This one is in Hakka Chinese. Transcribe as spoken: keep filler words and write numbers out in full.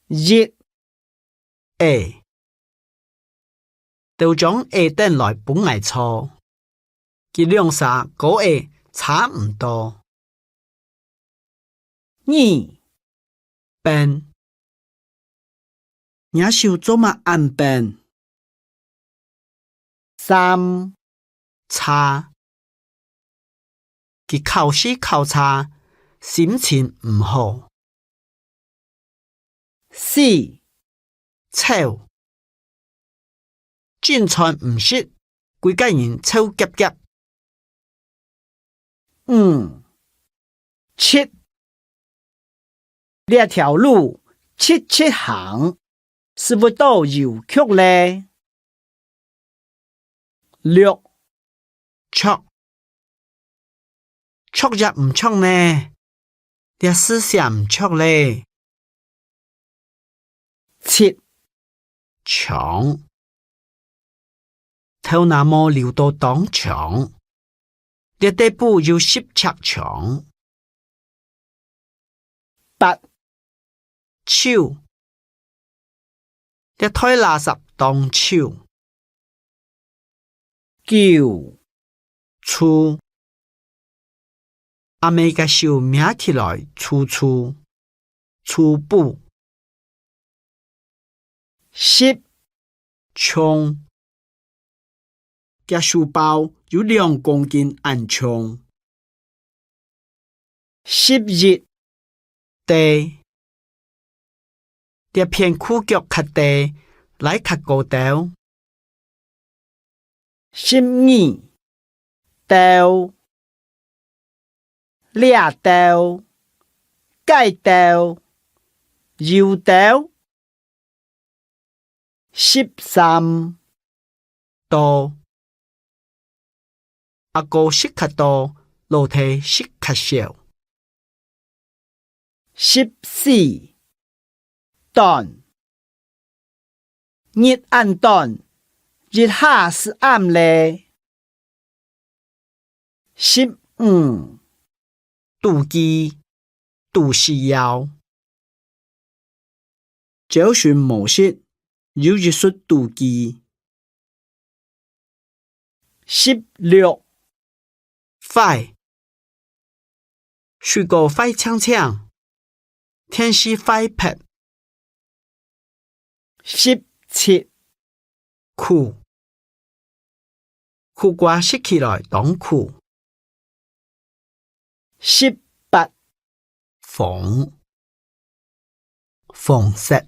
一，矮。兜將矮凳來分𠊎坐，佢兩儕高矮差毋多。二，笨。若手做麼恁笨？三，差。佢考試考差，心情毋好。四，臭。 正餐毋食，歸個人臭夾夾。五，直。這條路直直行，駛毋著彎曲咧。六， 著。著也毋著呢，這字寫毋著咧。七，長。頭那毛留到當長，這底部有十尺長。 八，臭。這袋垃圾當臭。九，粗。阿姆个手摸起來粗粗，粗布。十， 重。厥書包有兩公斤恁重。十一，低。這片褲腳較低，拉較高兜。十二，兜。 這兜，該兜，有兜。十三，多。阿哥食較多，老弟食較少。十四， 短。日恁短，一下就暗咧。十五，肚飢，肚屎枵。朝晨無食，有一息肚飢。 十六，壞。水果壞淨淨，電視壞忒。十七，苦。苦瓜食起來當苦。十八，紅。紅色。